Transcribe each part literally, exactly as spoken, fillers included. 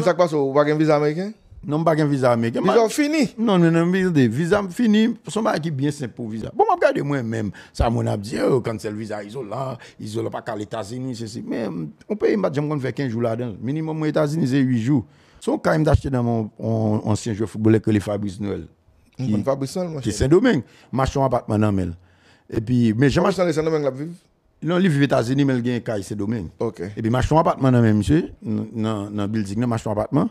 Sa k pase, ou pa gen viza ameriken? Non, m pa gen viza ameriken. Viza w fini? Non, non, non, viza, viza m fini, se yon bagay ki byen senp pou viza. Bon, m ap gade mwen menm, sa moun ap di, oh, cancel viza Izolan, Izolan pa ka al Etazini, sesi. Men, yon peyi m pa t janm konn fè kenz jou ladan l. Minimòm mwen Etazini, se uit jou. Se yon kay m t achte nan men yon ansyen jwè foutbolè ki rele Fabrice Noël. M konn Fabrice Noël, monchè. Ki Sendomeng. M achte yon apatman nan men l. Epi, men jan m achte. Fabrice Noël, Sendomeng l ap viv? Non, li viv Etazini, men l gen kay Sendomeng. Ok. Epi m achte yon apatman nan men misye, nan, nan bilding nan, m achte yon apatman.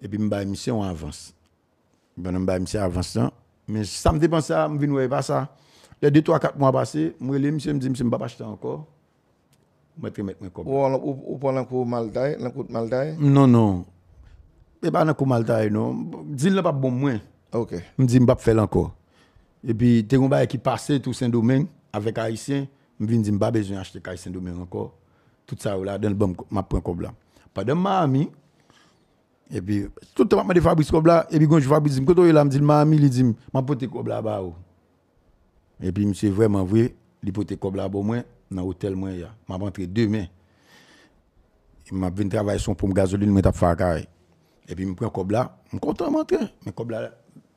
Epi m bay misye yon avans. Pandan m bay misye avans lan, men sa m te panse a, m vin wè e pa sa. Lè de, twa, kat mwa pase, m rele misye, m di misye m p ap achte ankò. Mwen te remèt mwen kòb. Ou, ou, ou pran nan kou maltay, nan kout maltay? Non, non. E pa nan kou maltay, non. Dil lan p ap bon mwen. Ok. M di m p ap fè l ankò. Epi, te gen yon bagay ki pase tou Sendomeng avèk Ayisyen. M vin di m pa bezwen achte kay Sendomeng ankò. Tout sa yo ladan l, ban m, m ap pran kòb la. Pandan m Miami, epi, tout tan m ap mande Fabrice kòb la, epi gon jou Fabrice di m, kote w ye la? M di l Miami, li di m, m ap pote kòb la ba ou. Epi, misye vrèman vre, li pote kòb la ban mwen nan otèl mwen ye a. M ap antre demen. M ap vin travay sou yon ponp gazolin mwen t ap fè a kay. Epi m pran kòb la, m kontan m antre. Men kòb la,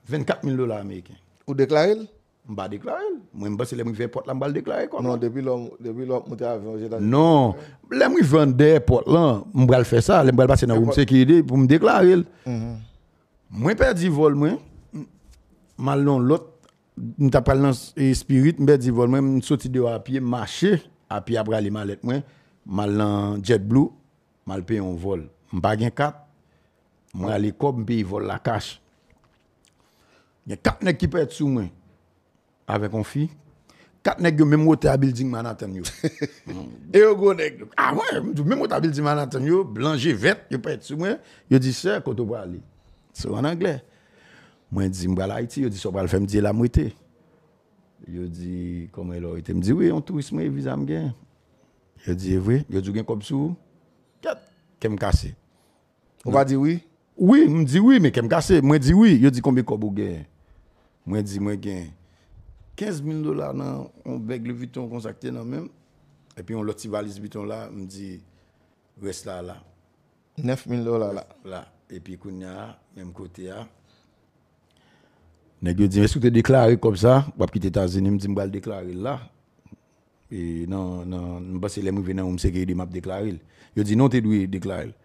vennkat mil dola ameriken. Ou deklare l? M pa deklare l. Mwen, m panse lè m rive èpòt la, m pral deklare kòb la. Non, depi lè w, depi lè w ap monte avyon Ozetazini. Non. Lè m rive anndan èpòt lan, m pral fè sa. Lè m pral pase nan room security pou m deklare l. Mwen pèdi vòl mwen. M al nan lòt. M t ap pral nan Spirit, m pèdi vòl mwen. M soti deyò a pye, m mache a pye apre ale malèt mwen. M al nan JetBlue, m al peye yon vòl. M pa gen kat. Mwen ale kòb, m peye vòl la kach. Gen kat nèg ki parèt sou mwen avèk yon fi. Kat nèg yo menm wotè a bilding Manhattan yo. E yo gwo nèg. A wè, m di w, menm wotè a bilding Manhattan yo, blan je vèt, yo parèt sou mwen. Yo di, sè, kote w prale? Se an anglè. Mwen di, m pral Ayiti. Yo di, sa w pral fè? M di, e la m rete. Yo di, kòman e la w rete? M di, wi, yon touris mwen, e viza m gen. Yo di, e vre? Yo di, w gen kòb sou ou? Kèt, kè m kase. Ou pa di wi? Wi, m di wi, men kè m kase. Mwen di wi. Yo di, konbyen kòb ou genyen? Mwen di, mwen gen kenz mil dola nan yon bèg Louis Vuitton konsa ki te nan men m. Epi yon lòt ti valiz Vuitton la, m di, rès la la. Nèf mil dola la. La. Epi kounye a, menm kote a, nèg yo di m, èske w te deklare kòb sa? W ap kite Etazini? M di, m pral deklare l la. E nan, nan, m panse lè m rive nan yon sekirite, m ap deklare l. Yo di, non, w te dwe deklare l.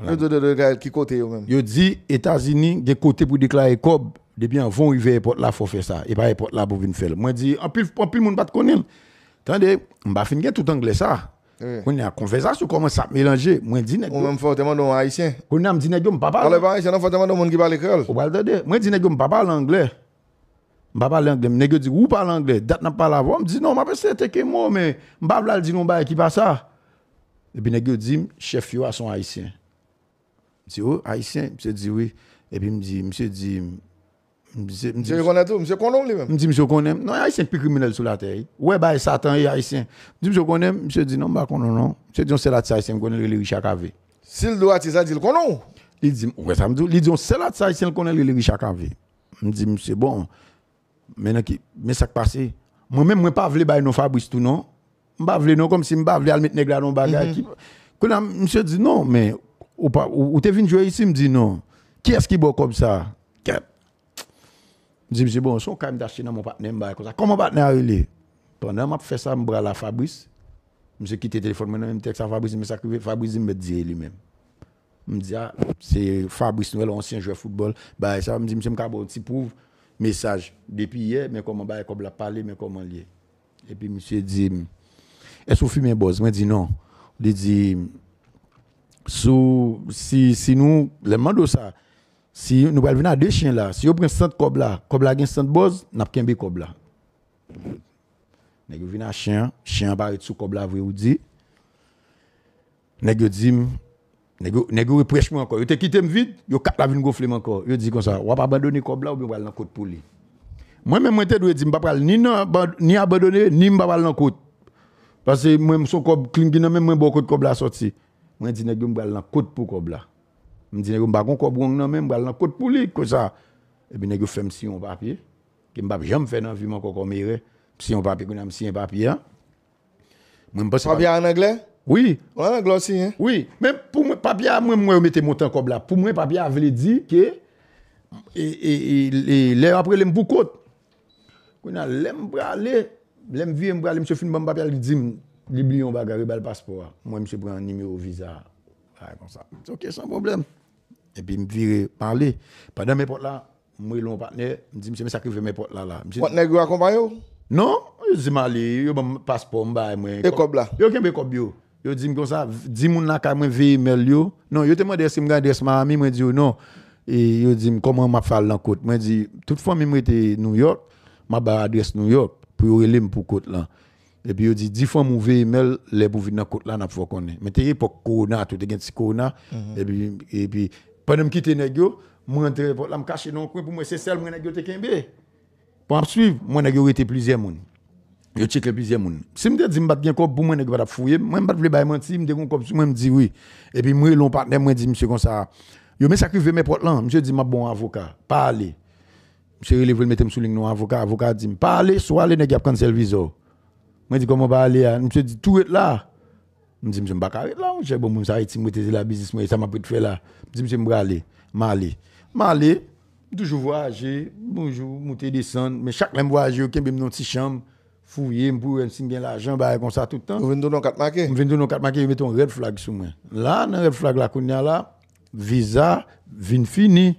Yo di, w te dwe deklare l ki kote yo menm? Yo di, Etazini, gen kote pou deklare kòb. Depi anvan w rive èpòt la, fò w fè sa. E pa èpòt la pou w vin fè l. Mwen di, anpil, anpil moun pa t konnen l. Tande, m pa fin gen tout anglè sa. Kounye a, konvèsasyon kòmanse ap melanje. Mwen di nèg yo. Ou menm fò w te mande yon Ayisyen. Kounye a, m di nèg yo, m pa pale. Alò, e pa Ayisyen, non, fò w te mande yon moun ki pale kreyòl. Ou pral tande. Mwen di nèg yo, m pa pale anglè. M pa pale anglè. Nèg yo di, ou pale anglè. Dat n ap pale avè w. M di, non, m ap eseye teke mo, men m pa vle al di nou yon bagay ki pa sa. Epi nèg yo di m, chèf yo a se yon Ayisyen. M di, o, Ayisyen? Misye di, wi. Epi m di, misye di, misye, misye, misye rekonèt ou? Misye konnen w li menm? M di, misye konnen m. Non, Ayisyen ki pi kriminèl sou latè, wi. Ou wè bagay Satan ye, Ayisyen. M di, misye konnen m? Misye di, non, m pa konnen w, non. Misye di, yon sèl atis Ayisyen m konnen, l rele Richard Cavé. Si l di w atis la, di l konnen w. Li di m, ou wè sa m di w? Li di, yon sèl atis Ayisyen l konnen, l rele Richard Cavé. M di, misye, bon, men nan ki, men sa k pase? Mwen menm, mwen pa vle bay non Fabrice tou, non. M pa vle non, kòmsi m pa vle al met nèg la nan yon bagay ki. Kounye a, misye di, non, men ou pa, ou, ou te vin jwe isi? M di, non. Kiyès ki ba w kòb sa? Kèt. M di, misye, bon, se yon kay m te achte nan men yon patnè m, bagay konsa. Kòman patnè a rele? Pandan m ap fè sa, m pral a Fabrice. Misye kite telefòn mwen nan men m, tèks a Fabrice, men sa k rive, Fabrice di m mèt di e li menm. M di, a, se Fabrice Noël, yon ansyen jwè foutbòl, bagay sa. M di, misye, m ka ba w yon ti pwouv, mesaj. Depi yè, men kòman bagay kòb la ap pale, men kòman l ye. Epi misye di m, èske w fimen bòz? Mwen di, non. Li di, sou, si, si nou, lè m mande w sa, si nou pral vin a de chen la, si yo pran sant kòb la, kòb la gen sant bòz, n ap kenbe kòb la. Nèg yo vin a chen an, chen an parèt sou kòb la vre, ou di. Nèg yo di m, nèg yo, nèg yo reprèch mwen ankò. Yo te kite m vid, yo kat la vin gonfle m ankò. Yo di konsa, w ap abandone kòb la oubyen w pral nan kot pou li. Mwen menm, mwen te dwe di m pa pral ni nan, ni abandone, ni m pa pral nan kot. Paske mwen, m se yon kòb klin ki nan men m, mwen ba w kot kòb la sòti. Mwen di nèg yo m pral nan kot pou kòb la. M di nèg yo m pa gon kòb wrong nan men m, m pral nan kot pou li, konsa. Epi nèg yo fè m siyen yon papye, ke m p ap janm fè nan vi m ankò kòm erè. M siyen yon papye, kounye a m siyen papye a. Mwen, m panse. Papye a an anglè? Wi. Wè, Anglè w siyen. Wi. Men pou mwen, papye a, mwen, mwen, yo mete montan kòb la. Pou mwen, papye a vle di ke e, e, e, e, lè y ap rele m pou kont. Kounye a, lè m prale, lè m vire m prale, misye fin ban m papye a, li di m, li bliye yon bagay, li ba l paspò a. Mwen, misye pran nimewo viza a. Bagay konsa. M di, ok, san pwoblèm. Epi m vire, m ale. Pandan m nan pòt la, m rele yon patnè, m di, misye, men sa k rive m nan pòt la la. Misye Patnè yo akonpaye w? Non, yo di m ale, yo ban m paspò, m bay mwen. E kòb la? Yo kenbe kòb yo. Yo di m konsa, di moun lakay mwen veye imèl yo. Non, yo te mande èske m gen adrès Miami, mwen di yo non. E yo di m kòman m ap fè al nan kot. Mwen di, tout fanmi m rete New York, m ap ba yo adrès New York pou yo rele m pou kot lan. Epi yo di, di fanmi w veye imèl, lè pou vin nan kot la, n ap fè w konnen. Men te epòk kowona tou, te gen ti kowona. Epi, epi, pandan m kite nèg yo, m rantre nan pòt la, m kache nan yon kwen pou mwen, se sèl mwen nèg yo te kenbe. Bon, ap swiv, mwen nèg yo rete plizyè moun. Yo tcheke plizyè moun. Si m te di m pa t gen kòb, pou mwen nèg yo pa t ap fouye m. Mwen m pa t vle bay manti, m te gen kòb sou mwen, m di wi. Epi m rele yon patnè, mwen di misye konsa, yo, men sa k rive m nan pòt lan. Misye di m ap ba w yon avoka. Pa ale. Misye rele vre l mete m sou liy nan yon avoka. Avoka a di m, pa ale, si w ale nèg y ap cancel viza w. Mwen di kòman pa ale a? Misye di tou ret la. M di misye m pa ka ret la, monchè, bon, moun sa Ayiti m rete, se la biznis mwen, e sa m ap ret fè la? M di misye m prale. M ale. M ale, m toujou vwayaje, bonjou, moute desann, men chak lè m vwayaje, yo kenbe m nan yon ti chanm, fouye m pou yo wè si m gen lajan, bagay konsa tout tan. Ou vin tounen yon kat make? M vin tounen yon kat make, yo mete yon red flag sou mwen. La, nan red flag la, kounye a la, viza vin fini.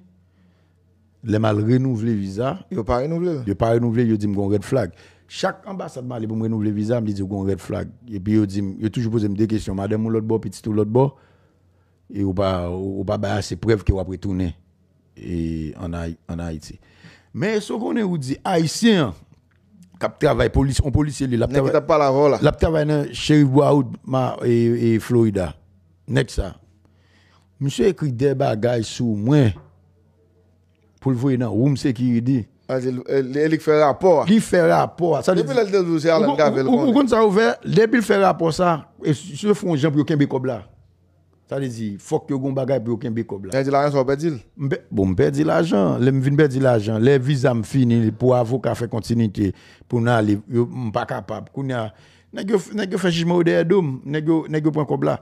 Lè m al renouvle viza. Yo pa renouvle l? Yo pa renouvle l, yo di m gen yon red flag. Chak anbasad m ale pou m renouvle viza, m di yo gen yon red flag. Epi yo di m, yo toujou poze m de kesyon. Madanm ou lòt bò, pitit ou lòt bò. E ou pa, ou pa bay ase prèv ke w ap retounen e, ann Ay- ann Ayiti. Men èske w konnen ou di Ayisyen an k ap travay, polis, yon polisye li, l ap Nèg ki travay, t ap pale avè w la. L ap travay nan Sheriff Broward ma, e, e, Florida. Nèg sa. Misye ekri de bagay sou mwen pou l voye nan Room Security. A, se li, e, li, e li k fè rapò a. Li fè rapò a. Sa vle Depi di, lè l te di w se Alan ou, Gavel ou, ou konnen. Konn sa yo fè? Depi l fè rapò sa, e, si yo fè yon jan pou yo kenbe kòb la. Sa vle di, fòk yo gen yon bagay pou yo kenbe kòb la. Sa vle di lajan sa w pèdi l? M pè- bon, m pèdi lajan. Lè m vin pèdi lajan, lè viza m fini pou avoka fè kontinite pou n ale, yo, m pa kapab. Kounye a, nèg yo, nèg yo fè jijman yo dèyè do m. Nèg yo, nèg yo pran kòb la.